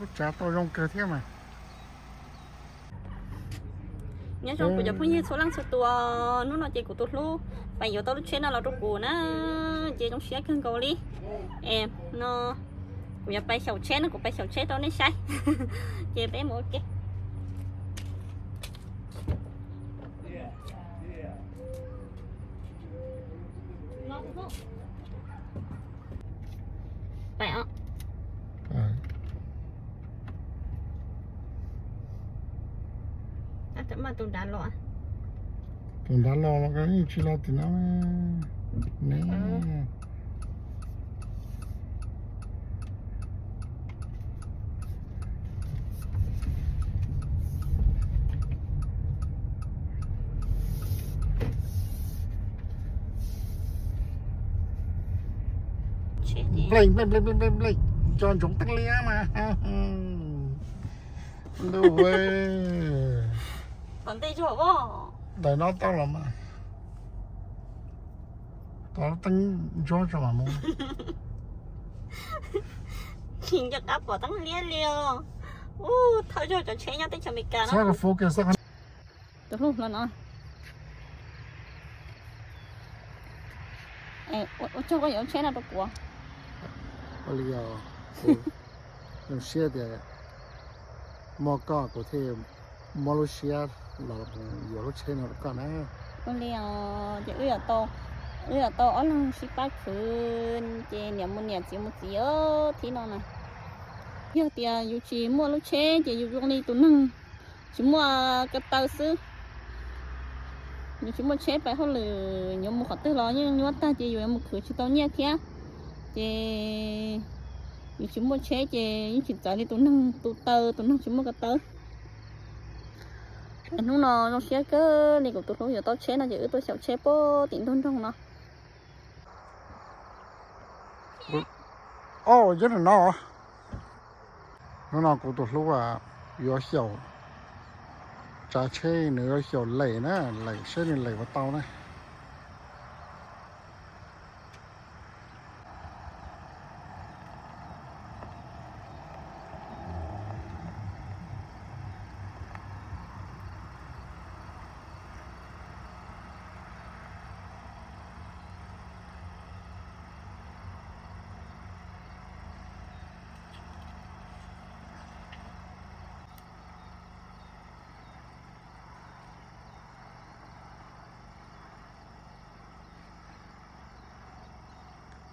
Lub tsav tau zoo kawg thiab mas. Nyob zoo kuv cov phooj ywg txhua leej txhua tus, hnub no ces kuv tus hlub pais yuav tau lub tsheb no los rau kuv na, ces zoo siab kawg nkaus li. Es no kuv yuav pais xyaum tsheb no, kuv pais xyaum tsheb rau nej saib. Ces peb mus ua ke. Pais os. Tus nrad los, tus nrad los los yeej tsis los tim no ne. Nplej nplej nplej nplej nplej, nco ntsoov teeb liab mas. Ntuj, ntawm no tau los mas. Tau teeb ntsuab tso mam mus. Tsis nco qab pom teeb liab li os. Ub, thawj zaug cov tsheb nyob teb chaws Amelikas no. Tus hlub hlo no. Ua tsaug koj yuav lub tsheb no rau kuv. Ua li os, zoo siab tias muaj koj kuv thiaj muab lub siab los yuav lub tsheb no rau koj na. Ua li os, ces wb yuav tau ob leeg sib pab khwv, ces niam mus niam txiv mus txiv os, thib no na. Yog tias yus tsis muaj lub tsheb ces yus zoo li tus neeg tsis muaj ko taw xwb. Yus tsis muaj tsheb pais hauj lwm, yuav mus qhov twg los yeej nyuaj tag, ces yus yuav mus khwv tsis tau nyiaj thiab. Ces yus tsis muaj tsheb ces yeej tsis txawv li tus neeg tu taw, tus neeg tsis muaj ko taw. Hnub no zoo siab kawg li, kuv tus hlub yuav tau tsheb no ces wb tuaj xyaum tsheb puag tim ntug nroog no. Ob, yog no, hnub no kuv tus hlub yuav xyaum tsav tsheb, nws yuav xyaum lem na, lem saib nws lem puas tau na.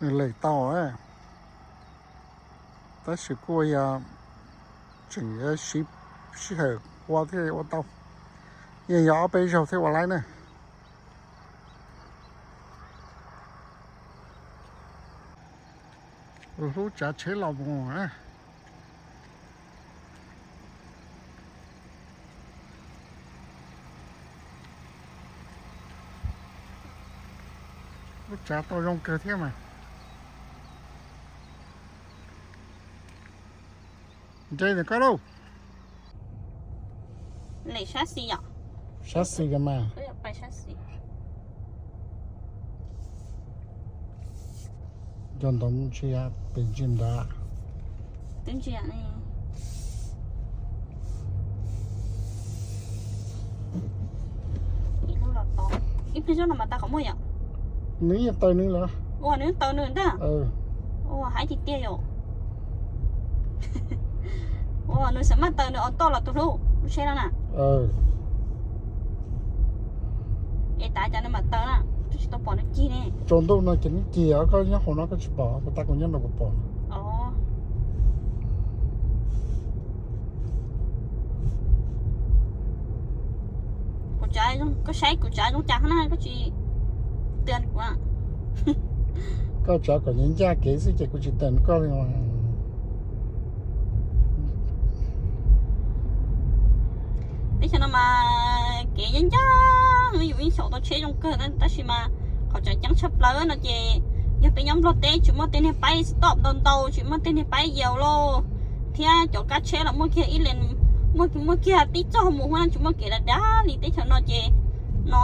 Nws lem tau, tab sis kuj yog tseem sib hawm ua thiaj ua tau, yeej yog ob peb zaug thiaj ua laib na. Hlub tsav tsheb los mus na. Lub tsav tau zoo kawg thiab mas. Nce ntawm koj lauj. Lem sab xis yom? Sab xis kawg mas. Nco ntsoov ntsia pem ntsis nrad. Twb ntsia ne. Ib pliag zog no mas tau qhov muag yom? Nws yeej taw nws lawm. Ua nws taw nws ntag. Ua haib tiag tiag yom. Ua nws xav maj taw nws auto los tus hlub lub tsheb no na. Es tav cas nws mam taw na, twb tsis tau pom nws cig ne. Tsaus ntuj no ces nws cig, koj nyob hauv no koj tsis pom, kuv tab kuv nyob no kuv pom. Kuv tsav, koj saib kuv tsav zoo cas na koj tsis tias kuv. Koj tsav kom ncaj ncaj kev xwb ces kuv tsis tias koj li. Teb chaws no mas kev ncaj ncaj, yus yeej xyaum tau tsheb zoo kawg, tab sis mas qhov tseem ceeb tshaj plaws no ces yog peb nyob Nplog teb tsis muaj tej niag paib stop ntau ntau, tsis muaj tej niag paib yaus lauj, thiab cov kab tsheb los muaj kiag ib leeg, muaj, muaj kiag tib txoj mus huab, tsis muaj kev dav dav li. Teb chaws no ces no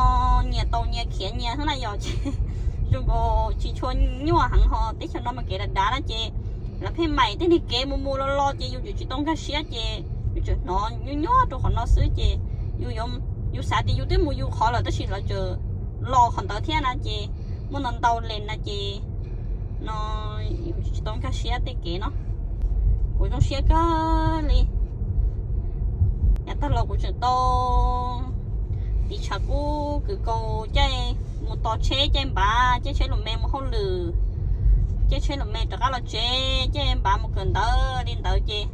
nyias tau nyias khiav nyias xwb na yom, ces zoo nkaus tsis tshua nyuaj heev, ho teb chaws no mas kev dav dav na ces Lawv pheej maim tej niag kev mus mus los los ces yus tseem tsis tau nkag siab ces yus tseem hnov nyuaj nyuaj rau qhov no xwb ces yus, yus xav tias yus twb mus yus qhov lawm tab sis lawv tseem los qhov ntawd thiab na ces muaj ntau ntau lees na ces no yus tsis tau nkag siab tej kev no. Kuv zoo siab kawg li. Yav tag los kuv tseem tau tiv tshav kub kwv kaus caij mus tos tsheb caij npav, caij tsheb lus me mus hauj lwm, caij tsheb lus me rov qab los tsev, caij npav mus kawm ntawv li ntawd ces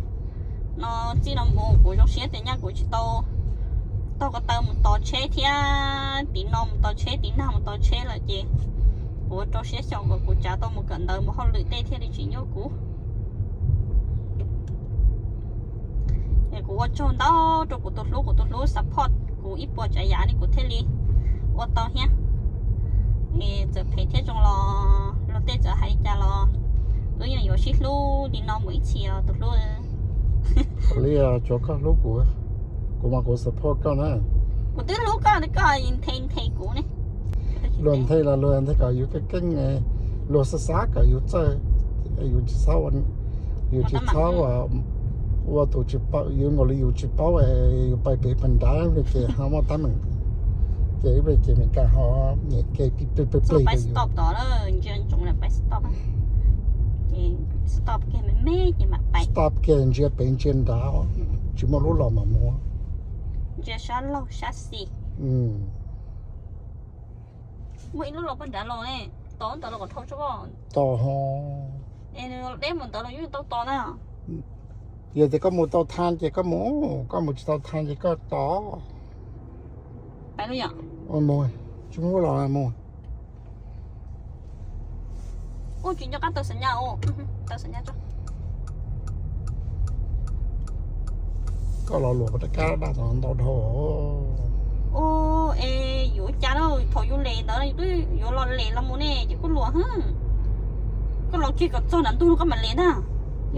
no txij no mus kuv zoo siab tias nyaj kuv tsis tau taug ko taw mus tos tsheb thiab, tiv no mus tos tsheb, tiv nag mus tos tsheb lawm ces kuv ua rau siab xyaum kom kuv tsav tau mus kawm ntawv mus hauj lwm tej thiaj li tsis nyuaj kuv. Es kuv ua tsaug ntau rau kuv tus hlub, kuv tus hlub support kuv ib puas tsav yam li kuv thiaj li ua tau thiab. Es txawm phem thiab zoo los luag tej txawm hais li cas los wb yeej yuav sib hlub li no mus ib txhis os tus hlub. Li tsuav koj hlub kuv, kuv mas kuv support koj na. Kuv twb hlub koj, koj nthe nthe kuv ne. Luag nthe los luag nthe kom yus keej keej, luag xav xav kom yus txawj, yus tsis txhob, yus tsis txhob ua tus tsis paub, yus nkaus li yus tsis paub, yus pais pem pem nrad ces ho muaj teeb meem, ces ib pliag ces Meskas ho nyem kev plig plig rau yus. Stop kiag ntsia pem ntsia nrad, tsis muaj lub los mas mus. Muaj ib lub los pog nrad los ne, tos ntawd los kom dhau tso. Tos ho. Deb mus ntawd los yeej tau tos na. Yog tias koj mus tau tha ces koj mus, koj mus tsis tau tha ces koj tos. Pais lub yom. Mus, tsis muaj los mus. Ua tsis nco qab taw xas nyas, taw xas nyas tso. Koj los luam rov qab daj tom ntau dhau. Ua es yuav cas na, thaum yus les ntawd yus twb yuav los les los mus ne ces kuj luam hwb. Koj los kiag kom txog nram ntug koj mam les ntag.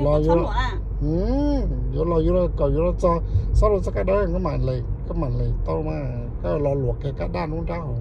Los yuav los yuav kom yuav los txog, xob rau txoj kab dawb koj mam les, koj mam les tau mas, koj los luam kiag kab daj lub nrab hauv.